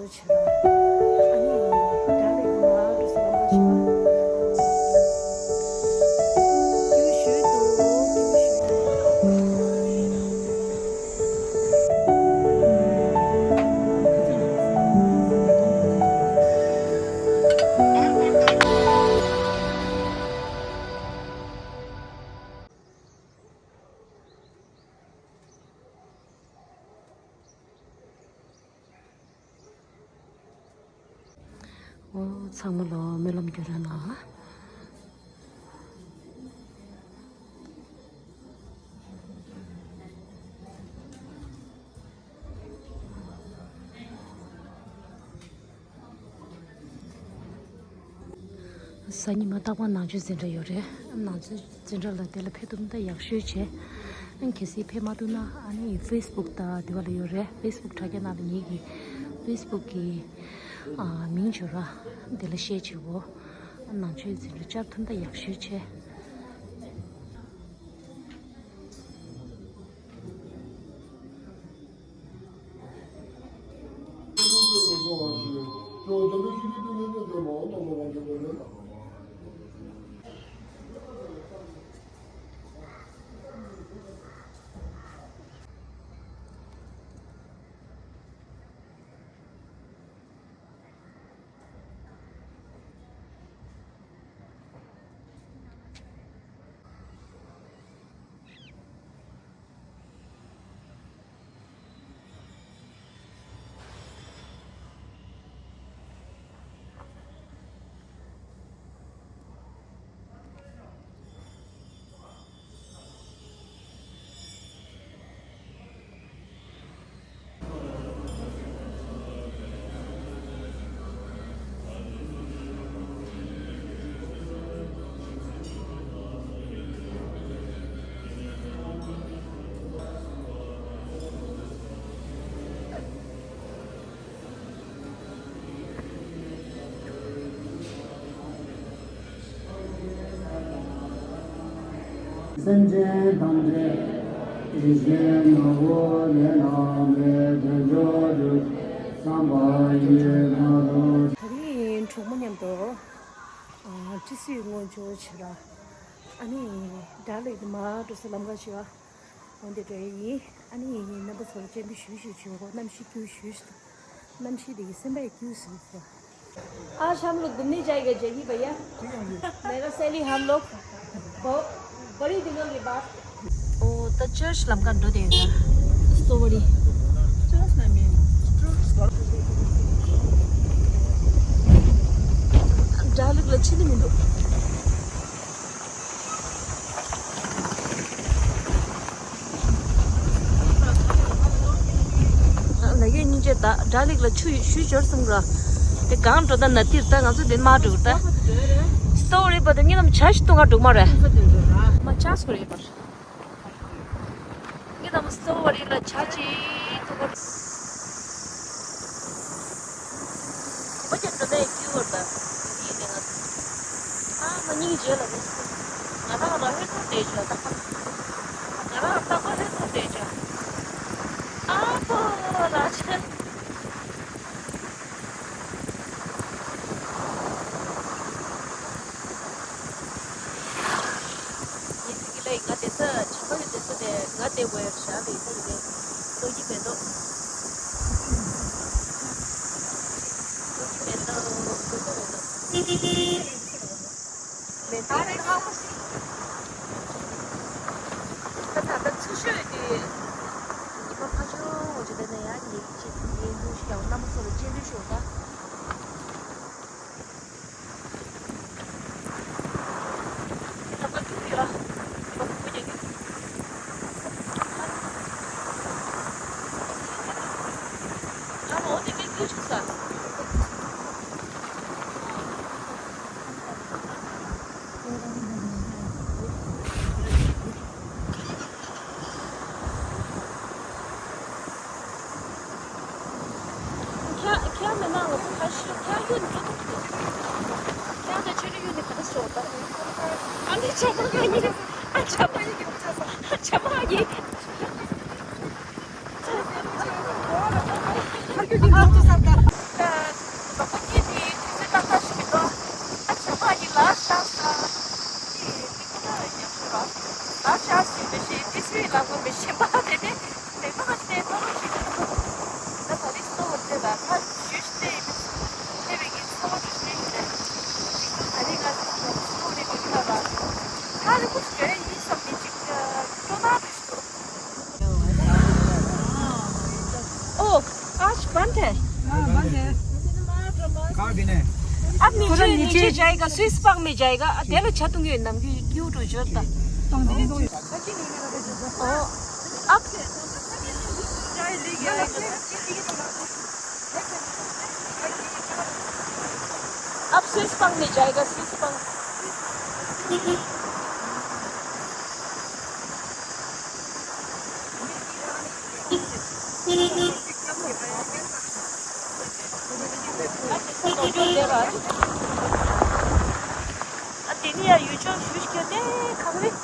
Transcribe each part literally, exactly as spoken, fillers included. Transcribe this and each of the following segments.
འོ། ཚང་མ་ལོ་སྨོན་ལམ་རྒྱུན་རིང་གནང་། སང་ཉིན་མ་རྟག་པར་ནང་ཆོས་འཛིན་གྲྭ་ཡོད་རེད། ནང་ཆོས་འཛིན་གྲྭ་ལ་དེ་ལ་ཕེབས་ཐུབ་ན་ད་ཡག་ཤོས་བྱས། གལ་སྲིད་ཕེབས་མ་ཐུབ་ན་ཨ་ནི་ཕེ་སི་བུག་དང་དེ་བ་ལ་ཡོད་རེད། ཕེ་སི་བུག་དྲ་རྒྱ་ནང་ལ་ངེད་ཀྱི་ཕེ་སི་བུག་གི་ཨ་མིང་བརྗོད་ར་དེ་ལ་བཤད་བྱེད་འོ། ནང་ཆོས་འཛིན་གྲྭ་བཅར་ཐུབ་ན་ད་ཡག་ཤོས་བྱས། སེམས་ཅན་ཐམས་ཅད་ཡིད་བཞིན་ནོར་བུ་ལས་བླངས་པའི་དལ་འབྱོར་དུ་བསམ་པ་ཡིས་ང་ཚོ། ད་རིང་གྲོགས་མོ་མཉམ་དུ་ཨ་ཏི་སི་སྔོན་འཇོག་བྱེད་ར། ཨ་ནི་སྒྲ་ལེགས་དུ་མ་འགྲོ་ས་ལམ་ཁ་ཞིག་འོ་འདི་འདྲ་ཡིན། ཨ་ནི་རྣམ་པ་ཚོར་སྤྱན་འབུལ་ཞུ་ཞུ་བྱེད་འོ། གནམ་གཤིས་སྐྱིད་ཤོས་ཤིག་གནམ་གཤིས་དེ་གི་སེམས་པ་ཡི་སྐྱིད་ཤོས་ཤིག आज हम लोग घूमने जाएगा जगह भैया। ठीक है जी। मेरा सहेली हम लोग बहुत बड़ी दिनों के बाद। ཨོ་ད་ཅར་ཆི་ལམ་ཁ་འགྲོ་དེ་ཡོད་ན་སྟོ་བ་རི། ཅར་ཆི་ན་མིན། སྒྲ་ལུག་ལ་ཕྱི་ནི་མི་འདུག་ལ་ཡོད་སྙིང་རྗེ། ད་སྒྲ་ལེགས་ལ་ཆུ་ཞུ་འབྱོར་སོང་ར། དེ་གང་འགྲོ་ད་ན་ཏིར་ད་ང་ཚོ་དེ་མ་འགྲོ་ད། སྟོ་རེད་པ་ད་ངེད་རྣམས་ཇ་ཞིག་བཏུང་ག་འགྲོ་མ་རེད། མ་ཇ་སྐོར་ཡོད་པར། ངེད་རྣམས་སྟོ་བ་རེད་ལ་ཇ་ཅིག་བཏུང་ག་གོམ་པ་རྒྱབ་འགྲོ་ནས་སྐྱིད་པོ་རེད་ད། ཡིན་ནས་ང་ཚོ། ཨ་མ་སྙིང་རྗེ་ལ་མི་སྲིད། ང་རང་ལ་ཧེ་ཐོག་བསྡད་བྱོས་ད། ང་རང་རྟག་པར་ཧེ་ཐོག་བསྡད་བྱོས། ཨ་ཕོ་ལ་ཆེ། ཡིན་ཟིག་གི་ལས་ང་བསྡད་ས་བྱམས་པ་ཡོད་བསྡད་ས་དེ་ང་བསྡད་དགོས་ཡག་བཞག་ལས་ས་དེ་ལྟོ་གི་མེད་དོ། ལྟོ་གི་མེད་དོ། ལྟོ་གི་མེད་དོ། མེད་དོ། ད་ད་ད་ཚུར་ཤོད་དེ། ཉི་མ་ཕ་ཆོ་འོ་ཅི་དེ་ནས་ཡང་ཉིན་གཅིག་ཉིན་གཉིས་ཤིག་ཡང་རྣམ་པ་ཚོ་ལ་སྤྱན་འབུལ་ཞུ་ད། ཁྱེད་ཁྱེད་མེད་ན་ང་ཚོ་ཁ་ཤས་ཁྱེད་གཡུག་ནས་ཁྱེད་དང་ཆོས་རིག་གཡུག་ནས་ག་རེ་ཟེར་བ་ད། ཨ་ནི་ཆ་མ་ག་ཡིན། ཨ་ཆ་མ་ཡིན། ཨ་ཆ་མ་ཡིན། ཁ་རྒྱུག་གི་ང་ཚོ་ས་ད། कहाँ पीना है? अब नीचे, नीचे जाएगा, स्विस पार्क में जाएगा। तेल अच्छा तुम ये नमकीन क्यों तो जोरता। ओ, अब, अब स्विस पार्क में जाएगा, स्विस पार्क। ཨ་དེ་ནི་ཡ་ཡུལ་ལྗོངས་ཞུ་སྐྱོ་ནས་གང་རེད།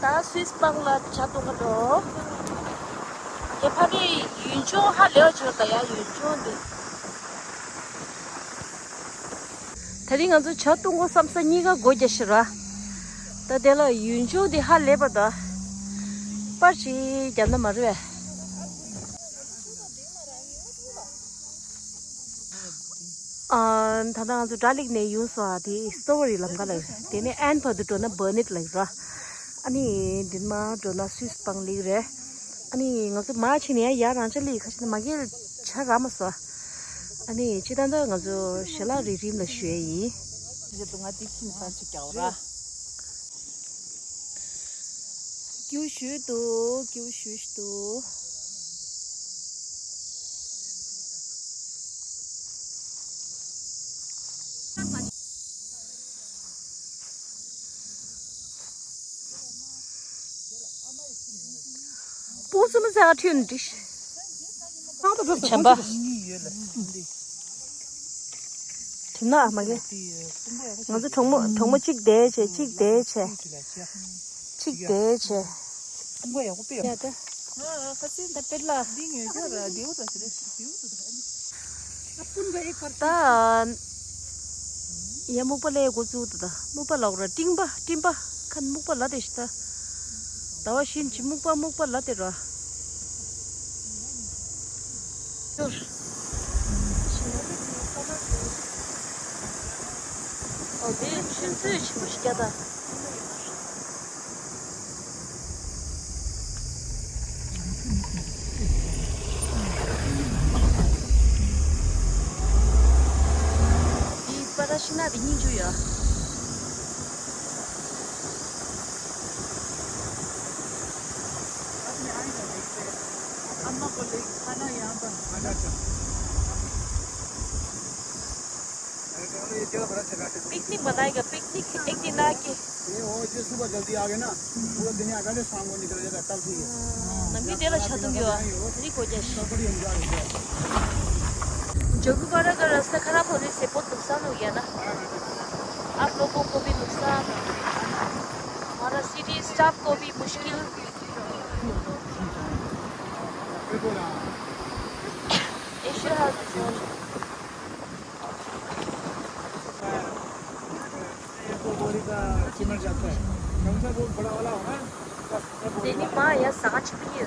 ད་སུད་སི་སྤང་ལ་ཇ་འཐུང་ག་འགྲོ། དེ་ཕ་གི་ཡུལ་ལྗོངས་ཧ་ལས་བ་བྱོས་ད་ཡ་ཡུལ་ལྗོངས་འདི། ད་རིང་ང་ཚོ་ཇ་འཐུང་གོ་བསམ་ས་གཉིས་ཀ་སྒོ་རྒྱག་ཤི་ར། ད་དེ་ལ་ཡུལ་ལྗོངས་འདི་ཧ་ལས་པ་ད། པར་ཅིག་རྒྱབ་ན་མ་རུ་བས། ཨ། ད་ལྟ་ང་ཚོ་སྦྲ་ལེགས་ནས་ཡོང་སོང་ཨ། དེ་སི་ཏོ་བ་རི་ལམ་ཁ་ལ་ཡོད། དེ་ནས་ཨན་བར་དུ་འགྲོ་ན་བར་ནེད་ལ་ཡོད་ར། ཨ་ནི་འདིར་མ་འགྲོ་ན་སུད་སི་སྤང་ལེགས་རེད། ཨ་ནི་ང་ཚོ་མ་ཕྱིན་ནས་ཡ་ཡ་རང་ཅག་ལི་ཁ་ཕྱིན་ན་མ་གིར་ཆ་ར་མ་སོ། ཨ་ནི་ཅི་ད་ད་ང་ཚོ་ཞལ་ལག་རིལ་རིལ་ལ་ཞུ་ཡ་ཡིན། ང་དེ་ཕྱིན་ས་ཅིག་རྒྱག་ར། སྐྱུར་ཞུ་འདུག་སྐྱུར་ཞུ་ཞུ་འདུག་སྤུ་ཙམ་ཟ་ཐུན་འགྲིག་བྱམས་པ། དེ་ན་མ་གི། ང་ཚོ་གྲོགས་མོ་གྲོགས་མོ་གཅིག་བསྡད་བྱས་གཅིག་བསྡད་བྱས། གཅིག་བསྡད་བྱས། ཡ་ད། ད་པེར་ལ། ད། ཡ་སྨུག་པ་ལས་འགོ་བཙུགས་ད་ད་སྨུག་པ་ལོག་ར་སྤྲིན་པ་སྤྲིན་པ་ཁ་སྨུག་པ་ལ་དེ་ཤི་ད། ཟླ་བ་བཞིན་གྱི་སྨུག་པ་སྨུག་པ་ལ་དེ་ར། ཨོ་དེ་ཆུ་མཛོད་ཆེན་པོ་ཞིག་རྒྱག་ད། འདི་པ་ར་ཤི་ན་འདི་སྙིང་རྗེ་ཡོད། पिकनिक बनाएगा, पिकनिक एक दिन आके। ये वो जो सुबह जल्दी आ गए ना, पूरा दुनिया आ गए, शाम को निकल जाएगा, तब ठीक है। हाँ, नंगी तेरा छतुम यो। रिको जश। सब बड़ी एंजॉय हो गया। जोगीपाड़ा का रास्ता खराब होने से बहुत नुकसान हो गया ना। आप लोगों को भी नुकसान, हमारा सिटी स्टाफ को भी मुश्किल। एशिया। एक दो बोरी का सीमेंट जाता है। कम से कम बहुत बड़ा वाला होगा, बस इतना बोरी तेरी वाला। माँ या सांच भी है।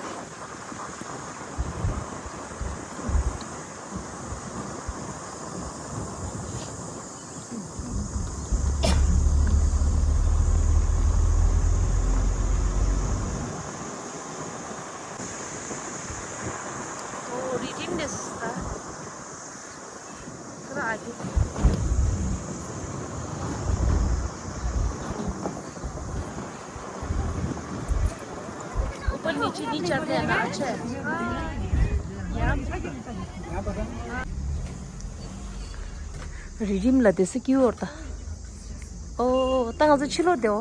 ཨོ་རི་རིམ་ནས་ད། ཁ་ར་ཨ་ཀི། ऊपर नीचे नहीं चढ़ते हैं ना, अच्छा है। རི་རིམ་ལ་དེ་སི་ཀྱི་ཡོར་ད། ཨོ་ད་ང་ཚོ་ཕྱི་ལོགས་དེའོ།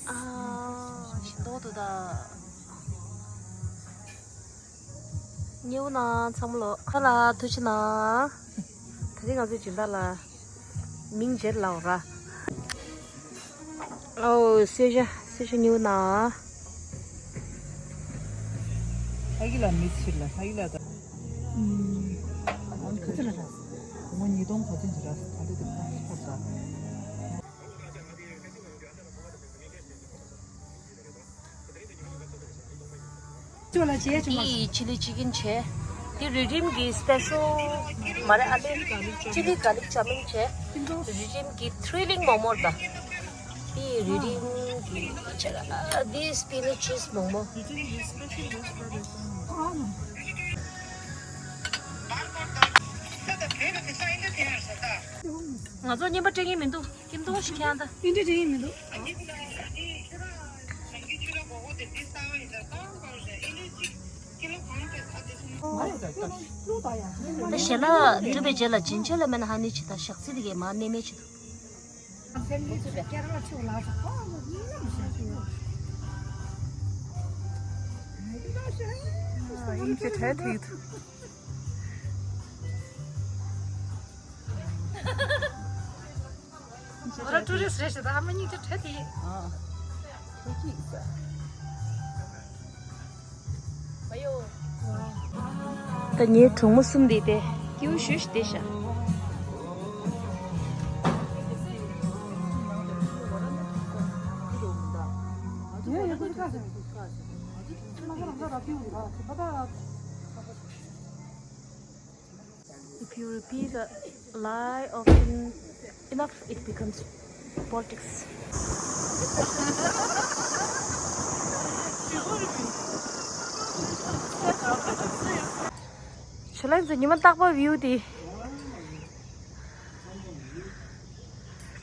ཨ། ཞིམ་ཏོག་ཏོ་ད། ཉེ་བོ་ན་ཚང་མ་ལོ་ཁ་ལ་ཐུགས་ཆེ་ན། ད་རིང་ང་ཚོའི་སྦྱིན་བདག་ལ་མིང་བརྗེ་ལ་འོ་ར། ཨོ་སེ་ཤ་སེ་ཤ་ཉེ་བོ་ན། ཧ་གི་ལ་མི་ཕྱིར་ལ་ཧ་གི་ལ་ད། ཨ་ནི་ག་ཚོད་ལ་རག་སོང་། སྒོར་མོ་ཉིས་སྟོང་ག་ཚོད་ཅིག་རག་སོང་། ད་ལྟ་དེ་ཁོ་ཐོབ་ད། ཅོ་ལ་བྱས་བྱུང་བ། འདི་ཡི་ཆི་ལི་ཅི་ཀིན་བྱས། འདི་རི་རིམ་གྱི་སྤེ་ཤལ་མ་རེད། ཨ་ལེ་ཆི་ལི་ག་ལིག་ཅའོ་མིན་བྱས། ཁྱིམ་ཚང་། རི་རིམ་གྱི་ཐི་རི་ལིང་མོག་མོག་རེད་ད། འདི་རི་རིམ་གྱི་ཆ་ར། འདི་སྤི་ནཊ་ཅིས་མོག་མོག་ང་ཚོ་རྔན་པ་སྤྲད་ཀྱི་མི་འདུག་ཁྱིམ་སྟོང་ཞིག་ཁྱེར་ཡང་ད། འདི་འདྲ་དྲན་གྱི་མི་འདུག་ད་ཞལ་ལག་གྲུབ་པའི་རྗེས་ལ་བྱིན་ཆེ་ལ་མེད་ན་ཧ་ནི་ཆེ་ད་ཞག་ཚི་དེ་གས་མ་གནས་མེད་ཆེ་འདུག་ཨ་ཡིན་གྱི་གྲལ་ཐིག་ཐུ། ང་རང་ཊུ་རི་སི་རེད་ཞེས་ད་ཨ་མ་སྙིང་རྗེ་བྲལ་དེ་ཡིན། ཨ། ཁྱེད་ཀྱིས་ཟ། ད་ངའི་གྲོགས་མོ་གསུམ་དེ་དེ་སྐྱིད་པོ་ཞེ་ཞིག་བསྡད་ཤག If you repeat a lie often enough, it becomes politics. ཁྱོད་ལ་ཉི་མ་རྟག་པར་བིའུ་དེ།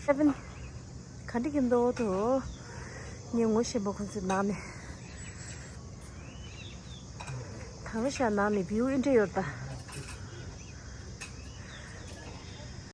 ཤ་བིན། ག་འདྲ་གི་འདུག་དོ། ངས་ངོ་ཤེས་པ་ཁོང་ཚོའི་ནང་ནས། དང་ཤ་ནང་ནས་བིའུ་ཨེ་འདྲ་ཡོད་ད།